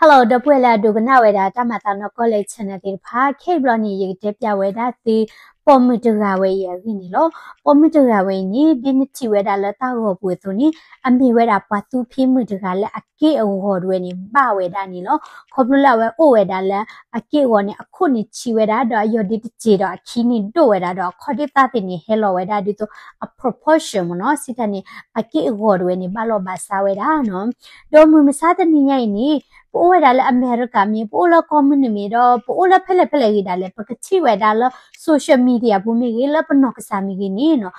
Hello ဒီပုၢ်ဝဲၢ်လၢအဒိကနၣ်ဝဲဒၣ်တၢ်မၤသးနီၢ်ကီၢ်လၢ channel သ့ၣ်တဖၣ်, ခဲအံၤဘျီန့ၣ် ယကတဲပၠးဝဲဒၣ်သု ပိာ်မုၣ်တဂၤဝဲအံၤအဂ့ၢ်န့ၣ်လီၤ. ပိာ်မုၣ်တဂၤဝဲအံၤန့ၣ် ဒ်နထံၣ်ဝဲဒၣ်လၢတၢ်ဂီၤပူၤအသိးန့ၣ် အမ့ၢ်ဝဲဒၣ်ပှၤသူဖံမုၣ်တဂၤလၢအက့ၢ်အဂီၤတဝဲန့ၣ် ဘၣ်ဝဲဒၣ်န့ၣ်လီၤ. ခီဖျိလၢအဝဲအိၣ်ဝဲဒၣ်လၢအက့ၢ်အဂီၤန့ၣ် အခိၣ်န့ၣ်ဆံးဝဲဒၣ် ဒီးအယီၢ်ဒ့တစဲးဒီးအခံန့ၣ်ဒိၣ်ဝဲဒၣ် ဒီးအခီၣ်ဒ့ၣ်သၣ်သ့ၣ်န့ၣ် ဟဲလီၤဝဲဒၣ်ဒ်သိးအ proportion မ့ၢ်နီၤ, စံးတၢ်န့ၣ် အက့ၢ်အဂီၤတဝဲန့ၣ် ဘၣ်လီၢ်ဘၣ်စးဝဲဒၣ်နီၤ. ဒီးမုၢ်မဆါတနံၤညါအံၤန့ၣ် ပအိၣ်ဝဲဒၣ်လၢအမဲရကၤမ့ၢ် ပအိၣ်လၢကီၢ်မုၢ်နုာ်မ့ၢ် ဒီးပအိၣ်လၢဖဲလဲၣ်ဖဲလဲၣ်ဂ့ၤဒၣ်လဲာ် ပကထံၣ်ဝဲဒၣ်လၢ social media ပူၤမ့ၢ်ဂ့ၤ လၢပနီၢ်ကစၢ်မ့ၢ်ဂ့ၤန့ၣ်နီၤ,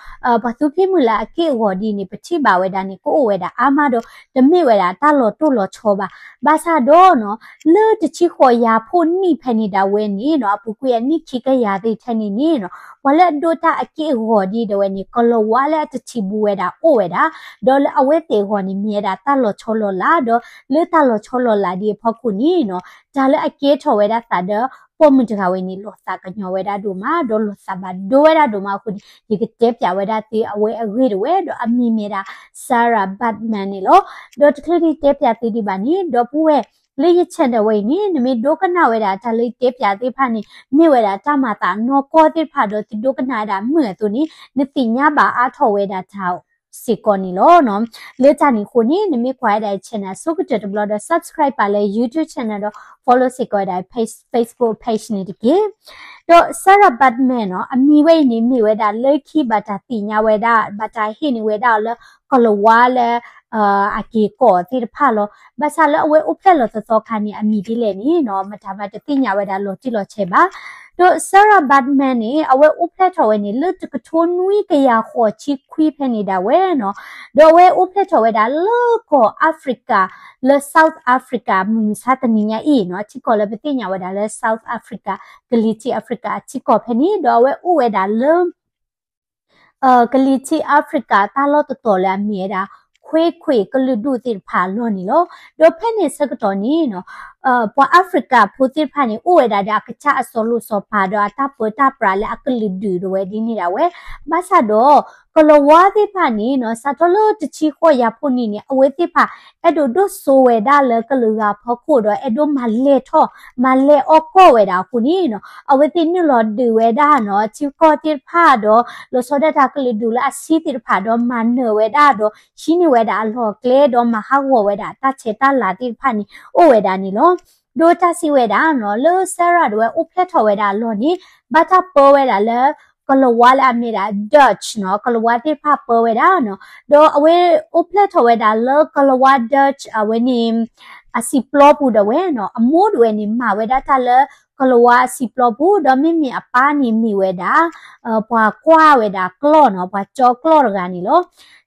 ပှၤသူဖံမုၣ်လၢအက့ၢ်အဂီၤဒ်န့ၣ် ပထံၣ်ဘၣ်ဝဲဒၣ်န့ၣ် ကအိၣ်ဝဲဒၣ်အါမးဒီး တမ့ၢ်ဝဲဒၣ်တၢ်လီၤတိၢ်လီၤဆီဘၣ်. ဘၣ်ဆၣ်ဒီးနီၤ လၢတဆံဃိးယၤဖှိၣ်နံၣ်ဖဲန့ၣ်ဒၣ်ဝဲန့ၣ်နီၤ အပူၤကွံာ်အနံၣ်ခံကယၤသ့ၣ်ထဲန့ၣ်န့ၣ်နီၤ ပှၤလၢအဒိးတၢ်အက့ၢ်အဂီၤဒ်ဒၣ်ဝဲန့ၣ် ကလၤဝါလၢအတထံၣ်ဘူးဝဲဒၣ်အိၣ်ဝဲဒၣ်, ဒီးလၢအဝဲသ့ၣ်အဂီၢ်န့ၣ် မ့ၢ်ဝဲဒၣ်တၢ်လီၤဆီလီၤလး ဒီးလၢတၢ်လီၤဆီလီၤလးဒ်အဖီခိၣ်န့ၣ်နီၤ တၢ်လၢအကဲထီၣ်ဝဲဒၣ်သးဒီး ပိာ်မုၣ်တဂၤဝဲန့ၣ် လီၤသးကညီၤဝဲဒၣ်ဒိၣ်မး ဒီးလီၤသးဘၣ်ဒိဝဲဒၣ်ဒိၣ်မးအဃိန့ၣ် ယကတဲပၠးဝဲဒၣ်သုအဝဲအဂ့ၢ်တဝဲ ဒီးအမံၤမ့ၢ်ဒၣ် Sarah Baartman န့ၣ်လီၤ. ဒီးတချုးဒံးတဲပၠးသုဒံးဘၣ်န့ၣ် ဒီပုၢ်ဝဲၢ် လၢယ channel ဝဲအံၤန့ၣ် နမ့ၢ်ဒိကနၣ်ဝဲဒၣ်တၢ်လၢယတဲပၠးသ့ၣ်တဖၣ်န့ၣ် မ့ၢ်ဝဲဒၣ်တၢ်မၤသးနီၢ်ကီၢ်သ့ၣ်တဖၣ်ဒီး သုဒိကနၣ်ဝဲဒၣ်မုာ်အသိးန့ၣ် နသ့ၣ်ညါဘၣ်အါထီၣ်ဝဲဒၣ်တၢ်စ့ၢ်ကီးန့ၣ်လီၤ. လၢတၢ်န့ၣ်အဃိန့ၣ် နမ့ၢ်ကွၢ်ဝဲဒၣ်ယ channel ဆိကတၢၢ်တဘျီဒီး subscribe ပၠးလၢ YouTube channel ဒီး follow စ့ၢ်ကီးဝဲဒၣ် Facebook page န့ၣ်တက့ၢ်. ဒီး Sarah Baartman နီၤ အမံၤဝဲအံၤန့ၣ် မ့ၢ်ဝဲဒၣ်လၢခံဘၣ်တၢ်သ့ၣ်ညါဝဲဒၣ် ဘၣ်တၢ်ဟ့ၣ်န့ၢ်ဝဲဒၣ်အီၤလၢ ကလၤဝါလၢ အက့ၢ်ကီၢ်သ့ၣ်တဖၣ်လီၤ. ဘၣ်ဆၣ်လၢအဝဲအိၣ်ဖျဲၣ်လီၤသီသီခါန့ၣ် အမံၤဒ်လဲၣ်န့ၣ်နီၤ မတၤမးတသ့ၣ်ညါဝဲဒၣ်လီၤတံၢ်လီၤဆဲးဘၣ်. ဒီး Sarah Baartman န့ၣ် အဝဲအိၣ်ဖျဲၣ်ထီၣ်ဝဲန့ၣ် လၢတကထိနွံကယၤဃိးဆံခွံဖဲန့ၣ်ဒၣ်ဝဲနီၤ, ဒီးအဝဲအိၣ်ဖျဲၣ်ထီၣ်ဝဲဒၣ်လၢကီၢ် Africa လၢ South Africa မုၢ်မဆါတနံၤညါအံၤနီၤ ထံကီၢ်လၢပသ့ၣ်ညါဝဲဒၣ်လၢ South Africa ကလံၤထံး Africa အထံကီၢ်ဖဲန့ၣ် ဒီးအဝဲအိၣ်ဝဲဒၣ်လၢ ကလံၤထံး Africa တၢ်လီၢ်တတီၤလၢအမ့ၢ်ဝဲဒၣ် ခွ့ခွ့ၣ်ကလုာ်ဒူၣ်သ့ၣ်တဖၣ်အလီၢ်န့ၣ်လီၤ. ဒီးဖဲန့ၣ်ဆၢကတီၢ်န့ၣ်နီၤ ပှၤ Africa ဖိသ့ၣ်တဖၣ်န့ၣ် အိၣ်ဝဲဒၣ်ဒီးအကစၢ်အစီၤလိၣ်စီၤပၤ ဒီးအတၢ်ပၢတၢ်ပြးလၢအကလုာ်ဒူၣ်တဝဲဒ်န့ၣ်ဒၣ်ဝဲ, ဘၣ်ဆၣ်ဒီး ကလၤဝါသ့ၣ်တဖၣ်န့ၣ်နီၤ စးထီၣ်လၢတဆံဃိးယၤဖှိၣ်နံၣ်န့ၣ် အဝဲသ့ၣ်တဖၣ် အဲၣ်ဒိးဒိၣ်စိဝဲဒၣ်လၢကလုာ်ဂၤအဖီခိၣ်ဒီး အဲၣ်ဒိးမၤလဲၢ်ထီၣ် မၤလဲၢ်အီၣ်ကီၢ်ဝဲဒၣ်အဃိန့ၣ်နီၤ အဝဲသ့ၣ်နုာ်လီၤဒုးဝဲဒၣ်နီၤ ထံကီၢ်သ့ၣ်တဖၣ်ဒီး လီၤဆီဒၣ်တၢ်ကလုာ်ဒူၣ်လၢအဆံသ့ၣ်တဖၣ်ဒီး မၤနၢၤဝဲဒၣ်ဒီး ဟံးန့ၢ်ဝဲဒၣ်အလီၢ်အကျဲဒီး မၤဟးဂီၤဝဲဒၣ်တၢ်ဆဲးတၢ်လၤသ့ၣ်တဖၣ်န့ၣ် အိၣ်ဝဲဒၣ်န့ၣ်လီၤ. ဒီးတၢ်စံးဝဲဒၣ်နီၤ လၢ Sarah တဝဲအိၣ်ဖျဲၣ်ထီၣ်ဝဲဒၣ်အလီၢ်န့ၣ် ဘၣ်တၢ်ပၢဝဲဒၣ်လၢ ကလၤဝါလၢအမ့ၢ်ဒၣ် Dutch နီၤ ကလၤဝါသ့ၣ်တဖၣ်ပၢဝဲဒၣ်နီၤ ဒီးအဝဲအိၣ်ဖျဲၣ်ထီၣ်ဝဲဒၣ်လၢကလၤဝါ Dutch အဝဲန့ၣ် အစံာ်ပျီပူၤဒၣ်ဝဲနီၤ အမိၢ်ဒၣ်ဝဲန့ၣ် မၤဝဲဒၣ်တၢ်လၢကလၤဝါအစံာ်ပျီပူၤ ဒီးမ့မ့ၢ်အပၢ်န့ၣ်မ့ၢ်ဝဲဒၣ် ပှၤကွၢ်ဝဲဒၣ်ကျီၢ်နီၤ ပှၤကၠီကျီၢ်တဂၤန့ၣ်လီၤ.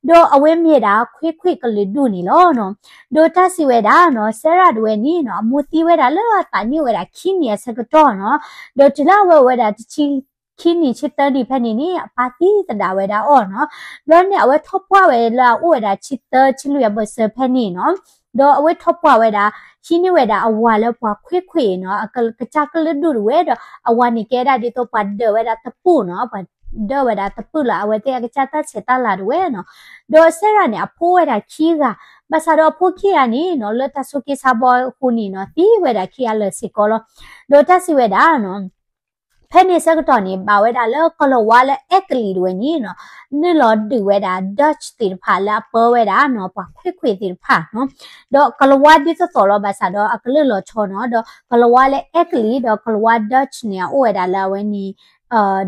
ဒီးအဝဲမ့ၢ်ဝဲဒၣ်ခွ့ခွ့ၣ်ကလုာ်ဒူၣ်န့ၣ်လီၤ. ဒီးတၢ်စံးဝဲဒၣ်နီၤ Sarah တဝဲန့ၣ်နီၤ အမိၢ်သံဝဲဒၣ်လၢအသးနံၣ်အိၣ်ဝဲဒၣ်ခံနံၣ်အဆၢကတီၢ်နီၤ ဒီးတုၤလၢအဝဲအိၣ်ဝဲဒၣ်တဆံ ခံနံၣ်ဆံသၢနံၣ်ဖဲန့ၣ်န့ၣ် အပၢ်သံသဒၣ်ဝဲဒၣ်အီၤနီၤ. ဘျီန့ၣ် အဝဲထီၣ်ပှၢ်ဝဲလၢအအိၣ်ဝဲဒၣ်ဆံသၢဆံလွံၢ်အဘၢၣ်စၢၤဖဲန့ၣ်နီၤ. ဒီးအဝဲထီၣ်ပှၢ်ဝဲဒၣ် ဟံးန့ၢ်ဝဲဒၣ်အဝၤလၢပှၤခွ့ခွ့ၣ်နီၤ အကစၢ်ကလုာ်ဒူၣ်တဝဲဒီး အဝၤန့ၣ်ကဲဒၣ်ဒ်သိးပှၤဒၢးဝဲဒၣ်တပူၣ်နီၤ ပှၤဒၢးဝဲဒၣ်တပူၣ်လၢအဝဲသ့ၣ်အကစၢ်တၢ်ဆဲးတၢ်လၤတဝဲနီၤ. ဒီး Sarah န့ၣ် အဖိဝဲဒၣ်ခံဂၤ, ဘၣ်ဆၣ်ဒီးအဖိခံဂၤန့ၣ်နီၤ လၢတၢ်ဆိးက့ဆါဘီအဃိန့ၣ်နီၤ သံဝဲဒၣ်ခံဂၤလၢာ်စ့ၢ်ကီးလီၤ. ဒီးတၢ်စံးဝဲဒၣ်နီၤ ဖဲန့ၣ်ဆၢကတီၢ်န့ၣ် ဘၣ်ဝဲဒၣ်လၢကလၤဝါလၢအဲကလံးတဝဲန့ၣ်နီၤ နုာ်လီၤဒုးဝဲဒၣ် Dutch သ့ၣ်တဖၣ်လၢအပၢဝဲဒၣ်နီၤ ပှၤခွ့ခွ့ၣ်သ့ၣ်တဖၣ်နီၤ. ဒီးကလၤဝါဒ်သိးသိးလီၤ ဘၣ်ဆၣ်ဒီးအကလုာ်လီၤဆီနီၤ ဒီးကလၤဝါလၢအဲကလံး ဒီးကလၤဝါ Dutch န့ၣ် အအိၣ်ဝဲဒၣ်လၢအဝဲန့ၣ်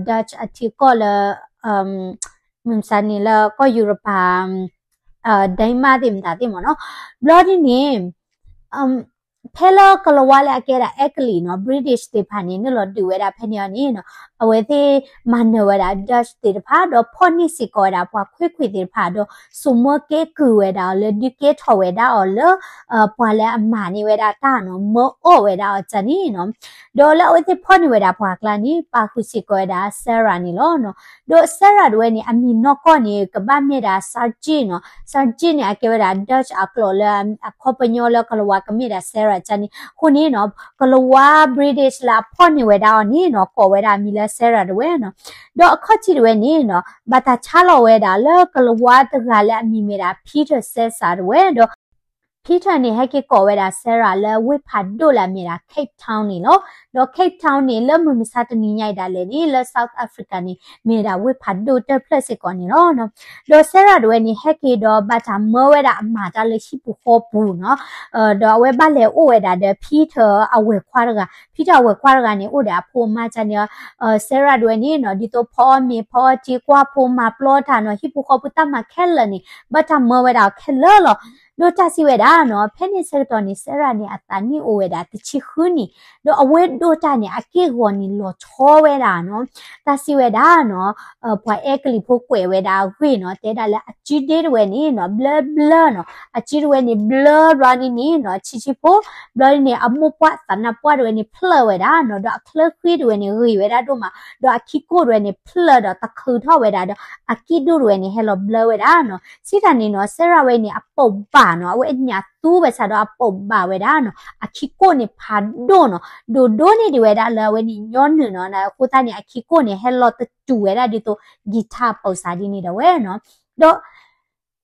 Dutch အထံကီၢ်လၢ မုၢ်မဆါန့ၣ်လၢကီၢ်ယူရပၤ Denmark သ့ၣ်မတၤသ့ၣ်မ့ၢ်နီၤ. ဘျီဒ်န့ၣ် ဖဲလၢကလၤဝါလၢအကဲဒၣ်အဲကလံးနီၤ British သ့ၣ်တဖၣ်န့ၣ် နုာ်လီၤဒုးဝဲဒၣ်ဖဲန့ၣ်အီၤန့ၣ်နီၤ အဝဲသ့ၣ်မၤနၢၤဝဲဒၣ် Dutch သ့ၣ်တဖၣ် ဒီးဖီၣ်န့ၢ်စ့ၢ်ကီးဝဲဒၣ်ပှၤခွ့ခွ့ၣ်သ့ၣ်တဖၣ် ဒီးစိာ်မၢကဲကုၢ်ဝဲဒၣ်အီၤလၢဒုးကဲထီၣ်ဝဲဒၣ်အီၤလၢ ပှၤလၢအမၤန့ၢ်ဝဲဒၣ်တၢ်နီၤ မၢအီၣ်ဝဲဒၣ်အီၤတၢ်န့ၣ်နီၤ. ဒီးလၢအဝဲသ့ၣ်ဖီၣ်န့ၢ်ဝဲဒၣ်ပှၤအကျါန့ၣ် ပာ်ဃုာ်စ့ၢ်ကီးဝဲဒၣ် Sarah န့ၣ်လီၤ. ဒီး Sarah တဝဲန့ၣ် အမံၤနီၢ်ကီၢ်န့ၣ် ကဘၣ်မ့ၢ်ဒၣ် Sergeant နီၤ. Sergeant န့ၣ် အကဲဝဲဒၣ် Dutch အကျိာ်လၢအခီပညီလၢကလၤဝါကမ့ၢ်ဒၣ် Sarah တၢ်န့ၣ်. အဃိန့ၣ်နီၤ ကလၤဝါ British လၢအဖီၣ်န့ၢ်ဝဲဒၣ်အီၤန့ၣ်နီၤ ကိးဝဲဒၣ်အမံၤလၢ Sarah တဝဲနီၤ. ဒီးအခီၣ်ထံးတဝဲန့ၣ်နီၤ ဘၣ်တၢ်ဆါလီၤဝဲဒၣ်လၢကလၤဝါတဂၤလၢအမံၤမ့ၢ်ဒၣ် Peter Cesar တဝဲဒီး Peter န့ၣ် ဟဲက့ၤကိးဝဲဒၣ် Sarah လၢဝ့ၢ်ဖးဒိၣ်လၢအမ့ၢ်ဒၣ် Cape Town န့ၣ်လီၤ. ဒီး Cape Town န့ၣ် လၢမုၢ်မဆါတနံၤညါအံၤဒၣ်လဲာ်န့ၣ် လၢ South Africa န့ၣ် မ့ၢ်ဝဲဒၣ်ဝ့ၢ်ဖးဒိၣ်တဖျၢၣ်စ့ၢ်ကီးန့ၣ်လီၤ. ဒီး Sarah တဝဲန့ၣ် ဟဲက့ၤဒီးဘၣ်တၢ်မၢဝဲဒၣ်အမၤတၢ်လၢဟံၣ်ပူၤဃီပူၤနီၤ, ဒီးအဝဲဘၣ်လဲၤအိၣ်ဝဲဒၣ်ဒီး Peter အဝဲၢ်ခွါတဂၤ, Peter အဝဲၢ်ခွါတဂၤန့ၣ် အိၣ်ဒီးအဖိအမါန့ၣ်, Sarah တဝဲန့ၣ်နီၤ ဒ်သိးဖီအီၣ်မ့ၤ ဖီအီၣ်ထံ ကွၢ်ဖိမၤပျီတၢ်နီၤ, ဟံၣ်ပူၤဃီပူၤတၢ်မၤခဲလၢာ်န့ၣ် ဘၣ်တၢ်မၢဝဲဒၣ်အီၤခဲလၢာ်လီၤ. ဒီးတၢ်စံးဝဲဒၣ်နီၤ ဖဲန့ၣ်ဆၢကတီၢ်န့ၣ် Sarah န့ၣ် အသးနံၣ်အိၣ်ဝဲဒၣ်တဆံဃုနံၣ်, ဒီးအဝဲဒိၣ်တၢ်န့ၣ် အက့ၢ်အဂီၤန့ၣ်လီၤဆီဝဲဒၣ်နီၤ. တၢ်စံးဝဲဒၣ်နီၤ ပှၤအဲကလံးဖိကွဲးဝဲဒၣ်အဂ့ၢ်နီၤ တဲဒၣ်လၢအစုဒ့တဝဲန့ၣ်နီၤ ဘျၢဘျၢနီၤ, အစုတဝဲန့ၣ်ဘျၢဘျီန့ၣ်နီၤ ဆံးဆံးဖိ, ဘျီန့ၣ် အမိၢ်ပှၢ်သးနါပှၢ်တဝဲန့ၣ် ဖျၢၣ်ဝဲဒၣ်နီၤ, ဒီးအချၢဃံတဝဲန့ၣ် ဂ့ၤဝဲဒၣ်ဒိၣ်မး, ဒီးအခံကိၣ်တဝဲန့ၣ် ဖျၢၣ်ဒီးတချုးထီၣ်ဝဲဒၣ်ဒီး အကံၣ်ဒိၣ်တဝဲန့ၣ် ဟဲလီၤဘျၢဝဲဒၣ်နီၤ. စံးတၢ်န့ၣ်နီၤ Sarah ဝဲန့ၣ် အပိာ်ဘၣ်နီၤ အဝဲအညၣ်သူဘၣ်ဆၣ်ဒီးအပိာ်ဘၣ်ဝဲဒၣ်နီၤ, အခံကိၣ်န့ၣ်ဖးဒိၣ်နီၤ, ဒိၣ်ဒိၣ်န့ၢ်ဒံးဝဲဒၣ်လၢအဝဲန့ၣ်ညီနုၢ်နီၤ, အဃိသတးန့ၣ် အခံကိၣ်န့ၣ် ဟဲလီၤတစူၢ်ဝဲဒၣ်ဒ်သိး guitar ပိာ်စၢ်ဒ်န့ၣ်ဒၣ်ဝဲနီၤ. ဒီး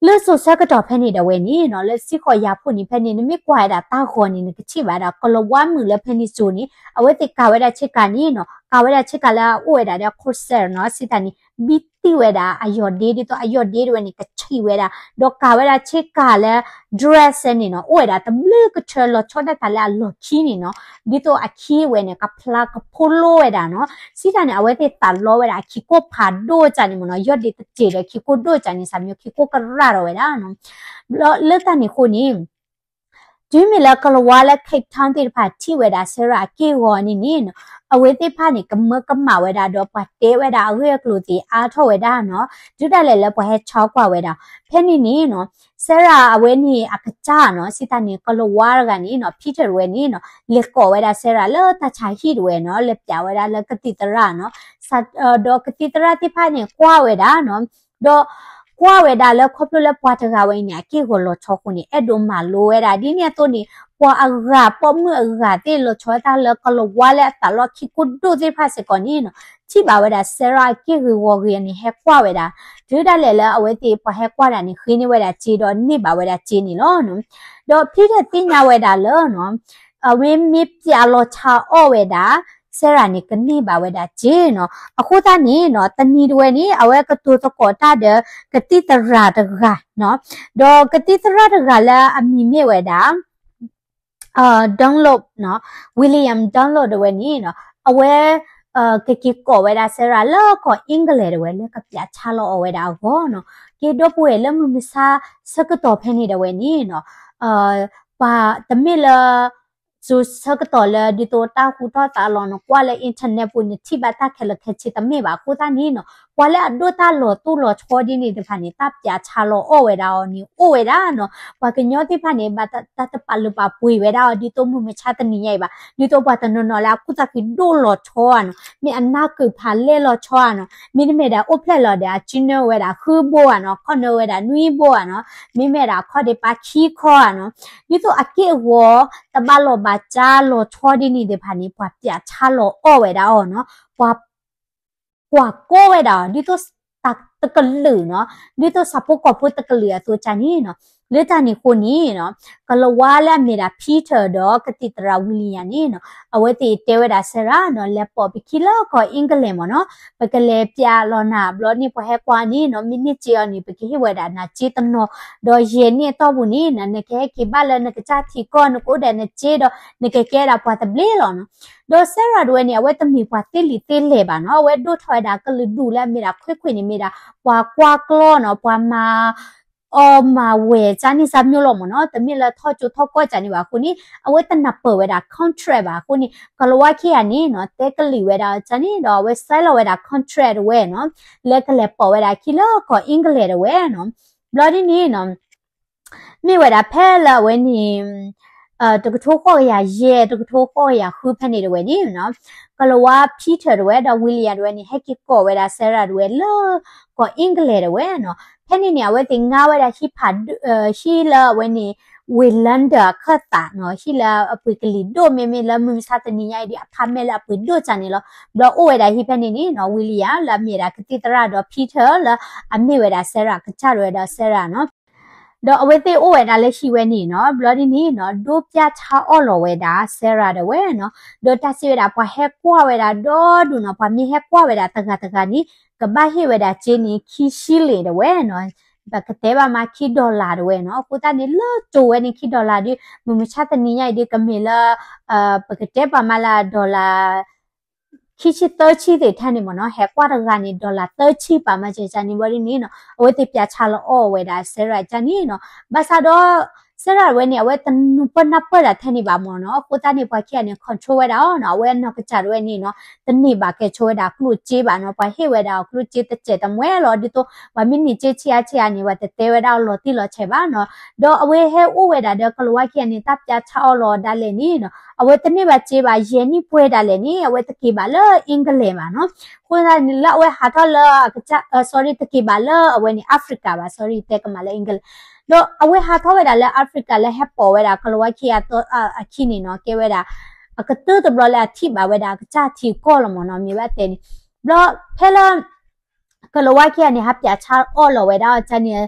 လၢစိၤဆၢကတီၢ်ဖဲန့ၣ်ဒၣ်ဝဲန့ၣ်နီၤ လၢစံဃီယၤဖိန့ၣ် ဖဲန့ၣ် နမ့ၢ်ကွၢ်ဝဲဒၣ်တၢ်ဂီၤန့ၣ် နကထံၣ်ဘၣ်ဒၣ် ကလၤဝါမုၣ်လၢဖဲန့ၣ်စိၤန့ၣ် အဝဲသ့ၣ်ကၤဝဲဒၣ်ဆ့ကၤန့ၣ်နီၤ, ကၤဝဲဒၣ်ဆ့ကၤလၢအအိၣ်ဝဲဒၣ်ဒီး corset နီၤ, စံးတၢ်န့ၣ် ဘံတံၢ်ဝဲဒၣ်အယီၢ်ဒ့ ဒ်သိးအယီၢ်ဒ့တဝဲန့ၣ် ကဆံးဝဲဒၣ်, ဒီးကၤဝဲဒၣ်ဆ့ကၤလၢ dress န့ၣ်နီၤ အိၣ်ဝဲဒၣ်တဘျုးကထၢ လီၤဆီဒၣ်တၢ်လၢအလီၢ်ခံန့ၣ်နီၤ, ဒ်သိးအခံဝဲန့ၣ် ကဖျါကဖိလိဝဲဒၣ်နီၤ. စံးတၢ်န့ၣ် အဝဲသ့ၣ်သးလီဝဲဒၣ်အခံကိၣ်ဖးဒိၣ်တၢ်န့ၣ်မ့ၢ်နီၤ, ယီၢ်ဒ့တစဲးဒီးခံကိၣ်ဒိၣ်တၢ်န့ၣ် စၢ်မၠိခံကိၣ်ကရၢ်ဒီးဝဲဒၣ်နီၤ. ဘျီလၢတၢ်န့ၣ်အဃိန့ၣ် တုၤမ့ၢ်လၢကလၤဝါလၢ Cape Town သ့ၣ်တဖၣ်ထံၣ်ဝဲဒၣ် Sarah အက့ၢ်အဂီၤန့ၣ်န့ၣ်နီၤ, အဝဲသ့ၣ်တဖၣ်န့ၣ် ကမၢကမၣ်ဝဲဒၣ်ဒီးပှၤတဲဝဲဒၣ်အဂ့ၢ်အကျိၤသ့ၣ်အါထီၣ်ဝဲဒၣ်နီၤ, တုၤဒၣ်လဲာ်လၢပှၤဟဲဆီကွၢ်ဝဲဒၣ် ဖဲန့ၣ်န့ၣ်နီၤ Sarah အဝဲန့ၣ်အကစၢ်နီၤ စံးတၢ်န့ၣ် ကလၤဝါတဂၤန့ၣ်နီၤ Peter တဝဲန့ၣ်နီၤ လဲၤကိးဝဲဒၣ် Sarah လၢတၢ်ဆါဟံၣ်တဝဲနီၤ လဲၤပျးဝဲဒၣ်လၢကသံၣ်သရၣ်နီၤ, ဒီးကသံၣ်သရၣ်သ့ၣ်တဖၣ်န့ၣ်ကွၢ်ဝဲဒၣ်နီၤ, ဒီးကွၢ်ဝဲဒၣ်လၢခီဖျိလၢပှၤတဂၤဝဲအံၤန့ၣ် အက့ၢ်အဂီၤလီၤဆီအဃိန့ၣ် အဲၣ်ဒိးမၤလိဝဲဒၣ် ဒ်န့ၣ်အသိးန့ၣ် ပှၤအဂၤပိာ်မုၣ်အဂၤသ့ၣ် လီၤဆီဝဲတၢ်လၢကလၤဝါလၢအသးလီခံကိၣ်ဒိၣ်သ့ၣ်တဖၣ်စ့ၢ်ကီးန့ၣ်နီၤ ထံၣ်ဘၣ်ဝဲဒၣ် Sarah အက့ၢ်ဂ့ၤဂီၤဂ့ၤန့ၣ် ဟဲကွၢ်ဝဲဒၣ်, တုၤဒၣ်လဲာ်လၢအဝဲသ့ၣ်ပှၤဟဲကွၢ်ဒၣ်န့ၣ် ဃ့န့ၢ်ဝဲဒၣ်စ့ဒီးန့ၢ်ဘၣ်ဝဲဒၣ်စ့န့ၣ်လီၤ. ဒီး Peter သ့ၣ်ညါဝဲဒၣ်လၢနီၤ အဝဲမ့ၢ်ပျးလီၤဆီအီၣ်ဝဲဒၣ် Sarah န့ၣ် ကန့ၢ်ဘၣ်ဝဲဒၣ်စ့နီၤ. အဃိသတးန့ၣ်နီၤ တနံၤတဝဲန့ၣ် အဝဲကတိၤသကိးတၢ်ဒီး ကသံၣ်သရၣ်တဂၤနီၤ, ဒီးကသံၣ်သရၣ်တဂၤလၢအမံၤမ့ၢ်ဝဲဒၣ် Dunlop နီၤ, William Dunlop တဝဲန့ၣ်နီၤ အဝဲ ကက့ၤကိးဝဲဒၣ် Sarah လၢကီၢ် England တဝဲ လၢကပျးဆီလီၤအီၣ်ဝဲဒၣ်အဂီၢ်နီၤ. က့ၤဒီပုၢ်ဝဲၢ်လၢမုၢ်မဆါဆၢကတီၢ်ဖဲန့ၣ်တဝဲန့ၣ်နီၤ ပှၤတမ့ၢ်လၢ စိၤဆၢကတီၢ်လၢဒ်သိးတၢ်ဟူထီၣ်သးလီၤ နကွၢ်လၢ internet ပူၤ နထံၣ်ဘၣ်တၢ်ခဲလၢာ်ခဲဆ့တမ့ၢ်ဘၣ်. အဃိသတးန့ၣ်နီၤ ပှၤလၢအဒိၣ်တၢ်လီၤတိၢ်လီၤဆီဒ်န့ၣ်တဖၣ်န့ၣ် တၢ်ပျးဆီလီၤအီၣ်ဝဲဒၣ်အီၤန့ၣ် အိၣ်ဝဲဒၣ်နီၤ. ပှၤကညီသ့ၣ်တဖၣ်န့ၣ် ဘၣ်တၢ်တပာ်လုၢ်ပာ်ပှ့ၤဝဲဒၣ်အီၤ ဒ်သိးမုၢ်မဆါတနံၤညါအံၤဘၣ်. ဒ်သိးပှၤတနီၤနီၤလၢအကူၣ်သးခုဒိၣ်လီၤဆီဧါနီၤ, မ့ၢ်အနၢ်ကုာ်ဖးလဲၢ်လီၤဆီဧါနီၤ, မ့တမ့ၢ်ဒၣ်အိၣ်ဖျဲၣ်လီၤဒီး အစုနၢဝဲဒၣ်ဃုဘိဧါနီၤ, ခီၣ်နၢဝဲဒၣ်နွံဘိဧါနီၤ, မ့မ့ၢ်ဒၣ်အခီၣ်ဒ့းပာ်ခံခီဧါနီၤ, ဒ်သိးအက့ၢ်အဂီၤ တဘၣ်လီၢ်ဘၣ်စးလီၤဆီဒ်န့ၣ်သ့ၣ်တဖၣ်န့ၣ် ပှၤပျးဆီလီၤအီၣ်ဝဲဒၣ်အီၤနီၤ. ပှၤ ကွၢ်ကိးဝဲဒၣ်အီၤ ဒ်သိးတကလုာ်နီၤ, ဒ်သိးဆၣ်ဖိကီၢ်ဖိတကလုာ်အသိးန့ၣ်နီၤ. လၢတၢ်န့ၣ်အဃိန့ၣ်နီၤ ကလၤဝါလၢအမ့ၢ်ဒၣ် Peter ဒီးကသံၣ်သရၣ် William န့ၣ်နီၤ အဝဲသ့ၣ်တဲဝဲဒၣ် Sarah နီၤ လဲၤပိာ်ပခံလၢကီၢ် England မ့ၢ်နီၤ, ပကလဲၤပျးလီၤနၤဘျီန့ၣ် ပှၤဟဲကွၢ်န့ၣ်နီၤ မ့ၢ်န့ၢ်စ့အီၤန့ၣ် ပကဟ့ၣ်ဝဲဒၣ်နၤစ့တနီၤ, ဒီးယဲၢ်နံၣ်အတီၢ်ပူၤန့ၣ်နီၤ နကဟဲက့ၤဘၣ်လၢနကစၢ်ထံကီၢ် နကအိၣ်ဒီးနစ့ဒီး နကကဲဒၣ်ပှၤသဘျ့လီၤနီၤ. ဒီး Sarah တဝဲန့ၣ် အဝဲတမ့ၢ်ပှၤသ့လံာ်သ့လဲၢ်ဘၣ်နီၤ, အဝဲဒိၣ်ထီၣ်ဝဲဒၣ်ကလုာ်ဒူၣ်လၢအမ့ၢ်ဒၣ်ခွ့ခွ့န့ၣ် မ့ၢ်ဒၣ်ပှၤကွၢ်ကျီနီၤ, ပှၤမၤအီၣ်မၤဝဲၢ် ကန့ၣ်စၢ်မျိၤလီၤမ့ၢ်နီၤ, တမ့ၢ်လၢထီၣ်ကၠိထီၣ်ကီၢ်ကန့ၣ်ဘၣ်အဃိန့ၣ် အဝဲတနၢ်ပၢၢ်ဝဲဒၣ် contract ဘၣ်အဃိန့ၣ် ကလၤဝါခံဂၤန့ၣ်နီၤ တဲကလံာ်ဝဲဒၣ်ကန့ၣ်ဒီး အဝဲ sign လီၤဝဲဒၣ် contract တဝဲနီၤ, လၢကလဲၤပိာ်ဝဲဒၣ်ခံလၢကီၢ် England တဝဲနီၤ. ဘျီဒ်န့ၣ်နီၤ မ့ၢ်ဝဲဒၣ်ဖဲလၢအဝဲန့ၣ် တကထိဃိးကယၤယဲၢ် တကထိဃိးကယၤဃုဖဲန့ၣ်တဝဲန့ၣ်နီၤ, ကလၤဝါ Peter တဝဲဒီး William တဝဲန့ၣ် ဟဲက့ၤကိးဝဲဒၣ် Sarah တဝဲလၢကီၢ် England တဝဲနီၤ. ဖဲန့ၣ်န့ၣ် အဝဲသ့ၣ်ငါဝဲဒၣ်ဟံၣ်ဖးဒိၣ် ဟံၣ်လၢအဝဲန့ၣ် ဝ့ၢ် London အခၢၣ်သးနီၤ, ဟံၣ်လၢအပှ့ၤကလံၤဒိၣ် မ့မ့ၢ်လၢမုၢ်မဆါတနံၤညါအံၤဒ် apartment လၢအပှ့ၤဒိၣ်ကန့ၣ်လီၤ. ဘျီအိၣ်ဝဲဒၣ်ဟံၣ်ဖဲန့ၣ်န့ၣ်နီၤ William လၢအမ့ၢ်ဝဲဒၣ်ကသံၣ်သရၣ်ဒီး Peter လၢအမ့ၢ်ဝဲဒၣ် Sarah ကစၢ်တဝဲဒီး Sarah နီၤ. ဒီးအဝဲသ့ၣ်အိၣ်ဝဲဒၣ်လၢဟံၣ်ဝဲန့ၣ်နီၤ, ဘျီဒ်န့ၣ်နီၤ ဒိပျၢ်ဆါအီၣ်လီၤဝဲဒၣ် Sarah ဒၣ်ဝဲနီၤ, ဒီးတၢ်စံးဝဲဒၣ် ပှၤဟဲကွၢ်ဝဲဒၣ်ဒီဒူၣ်နီၤ, ပှၤမ့ၢ်ဟဲကွၢ်ဝဲဒၣ်တဂၤတဂၤန့ၣ် ကဘၣ်ဟ့ၣ်ဝဲဒၣ်စ့န့ၣ် ခံရှံလ့ၣ်ဒၣ်ဝဲနီၤ, ပကတဲဘၣ်မး ခံ dollar ဒၣ်ဝဲနီၤ. အဃိသတးန့ၣ် လၢတိၤဝဲန့ၣ် ခံ dollar ဒီး မုၢ်မဆါတနံၤညါအံၤဒီး ကမ့ၢ်လၢ ပကတဲပာ်မးလၢ dollar ခံဆံသၢဆံသ့ၣ်ထဲန့ၣ်မ့ၢ်နီၤ, ဟဲကွၢ်တဂၤန့ၣ် dollar သၢဆံပာ်မး ကန့ၣ်ဘၣ်ဒ်န့ၣ်နီၤ, အဝဲသ့ၣ်ပျၢ်ဆါလီၤအီၣ်ဝဲဒၣ် Sarah ကန့ၣ်နီၤ, ဘၣ်ဆၣ်ဒီး Sarah ဝဲန့ၣ် အဝဲတနၢ်ပၢၢ်နၢ်ပၢၢ်ဒၣ်ထဲန့ၣ်ဘၣ်မ့ၢ်နီၤ, အဃိသတးန့ၣ် ပှၤခံဂၤန့ၣ် control ဝဲဒၣ်အီၤနီၤ, အဝဲနီၢ်ကစၢ်ဒၣ်ဝဲန့ၣ်နီၤ တန့ၢ်ဘၣ်ကဲဆိဝဲဒၣ်ကျိၣ်စ့ဘၣ်နီၤ, ပှၤဟ့ၣ်ဝဲဒၣ်အီၤကျိၣ်စ့တစဲးတမှဲလီၤ, ဒ်သိး ပှၤမ့ၢ်န့ၢ်စ့ဆံးအါဆံးအါန့ၣ် ပှၤတတဲဝဲဒၣ်အီၤလီၤတံၢ်လီၤဆဲးဘၣ်နီၤ, ဒီးအဝဲဟဲအိၣ်ဝဲဒၣ်ဒီး ကလၤဝါခံဂၤန့ၣ် တၢ်ပျၢ်ဆါအီၣ်လီၤဒၣ်လဲာ်န့ၣ်နီၤ, အဝဲတန့ၢ်ဘၣ်စ့ဘၣ် ယဲၢ်နံၣ်ပှဲၤဒၣ်လဲာ်န့ၣ် အဝဲတက့ၤဘၣ်လၢ England ဘၣ်နီၤ, အဃိသတးန့ၣ် လၢအဝဲဟးထီၣ်လၢအကစၢ် sorry တက့ၤဘၣ်လၢအဝဲန့ၣ် Africa ဘၣ် sorry တဲကမၣ်လၢ England ဒီးအဝဲဟးထီၣ်ဝဲဒၣ်လၢ Africa လၢဟဲပိာ်ဝဲဒၣ် ကလၤဝါခံဂၤအခံန့ၣ်နီၤ, ကဲဝဲဒၣ် အကတၢၢ်တဘျီလၢအထံၣ်ဘၣ်ဝဲဒၣ် အကစၢ်ထံကီၢ်လီၤမ့ၢ်နီၤ, မ့ၢ်ဘၣ်တဲန့ၣ်, ဘျီဖဲလၢ ကလၤဝါခံဂၤန့ၣ် ဟးပျၢ်ဆါအီၣ်လီၤဝဲဒၣ်အီၤန့ၣ်,